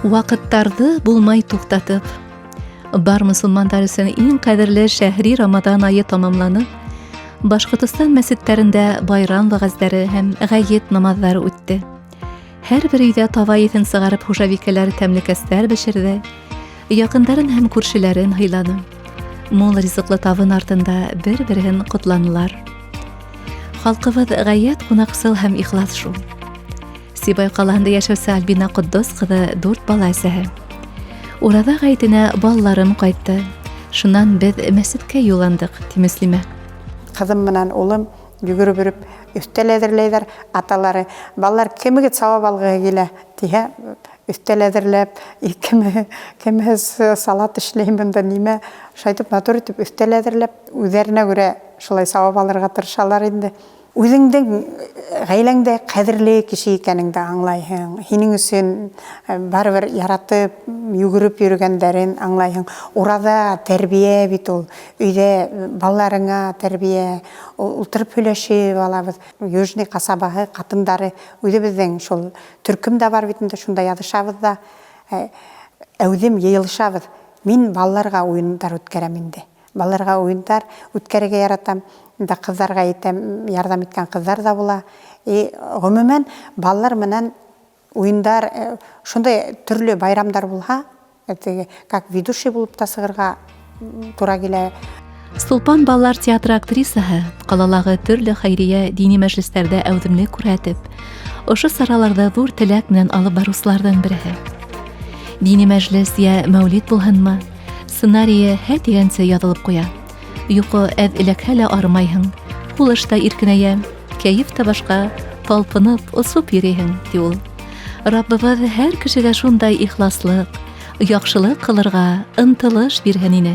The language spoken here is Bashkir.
Ваҡыттарҙы булмай туҡтатып, бар мосолмандар өсөн иң ҡәҙерле шәһри Рамаҙан айы тамамланып, Башҡортостан мәсеттәрендә байрам вәғәздәре һәм ғәйет намаҙҙары үтте. Һәр бер өйҙә таба еҫен сығарып хужабикәләр тәмлекәстәр бешерҙе, яҡындарын һәм күршеләрен һыйланы. Мул ризыҡлы табын артында бер-береһен ҡотланылар. Халҡыбыҙ ғәйәт ҡунаҡсыл һәм ихлас шул. Сибай ҡалаһында йәшәүсе Альбина Ҡотдос ҡыҙы дүрт бала әсәһе. Ураҙа ғәйетенә балаларым ҡайтты. Шунан беҙ мәсеткә юлландыҡ, ти Мөслимә. Ҡыҙым менән улым йүгереп йөрөп өҫтәл әҙерләйҙәр. Аталары, балалар, кемегеҙ сауап алғыһы килә, тиһә, өҫтәл әҙерләп, кеме, кемеһе салат эшләй бында, нимә, шайтып матур итеп өҫтәл әҙерләп, үҙҙәренә күрә шулай сауап алырға тырышалар инде. Үҙеңдең ғаиләңдә ҡәҙерле кеше икәнеңде аңлайһың. Һинең өсөн барыбер яратып, йүгереп йөрөгәндәрен аңлайһың. Ураҙа тәрбиә бит ул. Өйҙә балаларыңа тәрбиә, ултырып һөйләшеп алабыҙ. Южный ҡасабаһы ҡатындары үҙебеҙҙең шул төркөм дә бар бит инде, шунда яҙышабыҙ ҙа, әүҙем йыйылышабыҙ. Мин балаларға уйындар үткәрәм инде. Балаларға уйындар үткәрергә яратам. Инде ҡыҙҙарға әйтәм, ярҙам иткән ҡыҙҙар ҙа була. И, ғөмүмән, балалар менән уйындар, шундай төрлө байрамдар булһа, теге, как ведущий булып та сығырға тура килә. Сулпан балалар театры актрисаһы ҡалалағы төрлө хәйриә дини мәжлестәрҙә әүҙемлек күрһәтеп, ошо сараларҙы ҙур теләк менән алып барыусыларҙың береһе. Дини мәжлес йә мәүлид булһынмы, сценарийы һә тигәнсе яҙылып ҡуя. Йоҡо әҙ эләкһә лә арымайһың, һулыш та иркенәйә, кәйеф тә башҡа, талпынып, осоп йөрөйһөң, ти ул. Раббыбыҙ һәр кешегә шундай ихласлыҡ, яҡшылыҡ ҡылырға ынтылыш бирһен ине.